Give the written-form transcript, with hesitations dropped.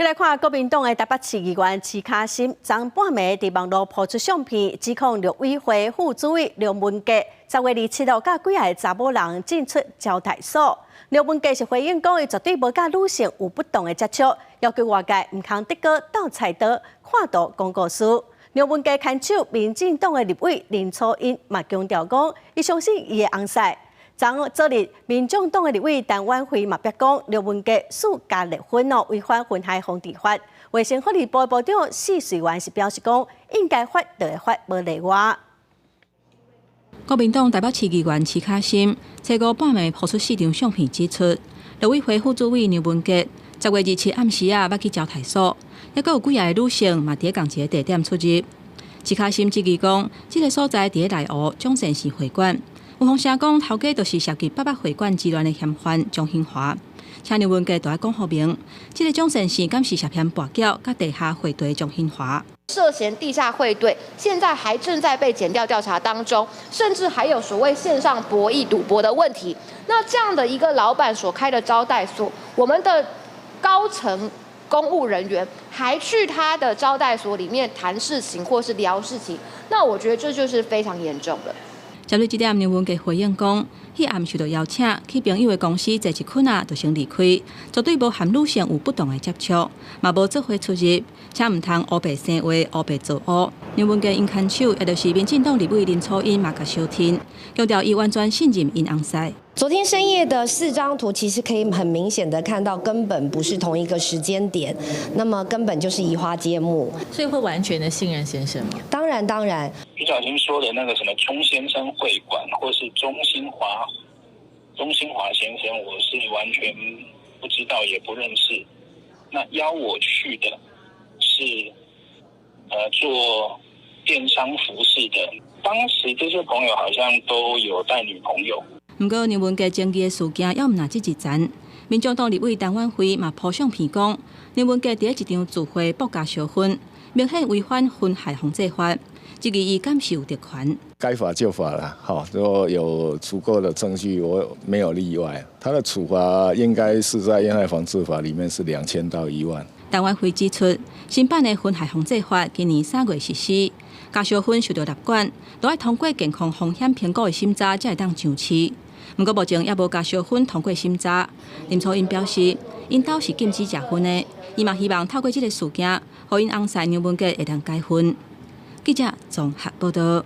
閣來看國民黨的台北市議員徐卡心，昨半暝佇網路鋪出相片，指控陸委會副主委梁文傑10月27號佮幾个查某人進出招待所。梁文傑是回應講，伊絕對無佮女性有不當的接觸，要求外界毋通得閣鬥菜刀，看圖講故事。梁文傑牽手民進黨的立委林楚茵嘛強調講，伊相信伊的翁婿。昨昨日，民眾黨的立委陳婉慧嘛表講，梁文傑私加離婚哦，違反婚害防治法。衛生福利部部長施瑞元是表示講，應該罰就會罰，無例外。國民黨台北市議員徐卡心，初五半暝鋪出四張相片，指出陸委會副主委梁文傑10月27暗時仔捌去招待所，猶閣有幾个女性嘛佇仝一个地點出入。徐卡心質疑講，這个所在佇咧內湖鍾善信會館。有風聲講，頭家就是涉及八八會館之亂的嫌犯鍾興華，請梁文傑著愛講予明，這个鍾善信敢是涉嫌跋筊佮地下匯兌鍾興華？涉嫌地下匯兌，現在還正在被檢調調查當中，甚至還有所謂線上博弈賭博的問題。那這樣的一個老闆所開的招待所，我們的高層公務人員還去他的招待所裡面談事情或是聊事情，那我覺得這就是非常嚴重了。針對這點，梁文傑回應講，彼暗受到邀請去朋友的公司坐一圈仔，就先離開，絕對無和女性有不當的接觸，嘛無做伙出入，請毋通烏白生話，烏白造烏。梁文傑𪜶牽手，也就是民進黨立委林楚茵嘛共相挺，強調伊完全信任𪜶翁婿。昨天深夜的四張圖，其實可以很明顯的看到，根本不是同一個時間點，那麼根本就是移花接木。所以會完全的信任先生嗎？當然當然。徐小新說的那個什麼鍾先生會館，或是鍾興華、鍾興華先生，我是完全不知道，也不認識。那邀我去的是，做電商服飾的。當時這些朋友好像都有帶女朋友。毋過梁文傑爭議的事件，猶毋若止一層。民眾黨立委陳婉慧嘛鋪相片講，梁文傑佇咧一場聚會博加燒薰，明顯違反婚害防治法，質疑伊敢是有特權。該罰就罰了，好，如果有足夠的證據，我沒有例外。他的處罰應該是在煙害防治法裡面是2000到1萬。陳婉慧指出，新版的婚害防治法今年3月實施，加燒薰受到納管，都愛通過健康風險評估的審查，才會當上市。毋過目前猶無加燒薰通過審查。林楚茵表示，𪜶兜是禁止食薰的，伊嘛希望透過這个事件，予𪜶翁婿梁文傑會當解薰。記者綜合報道。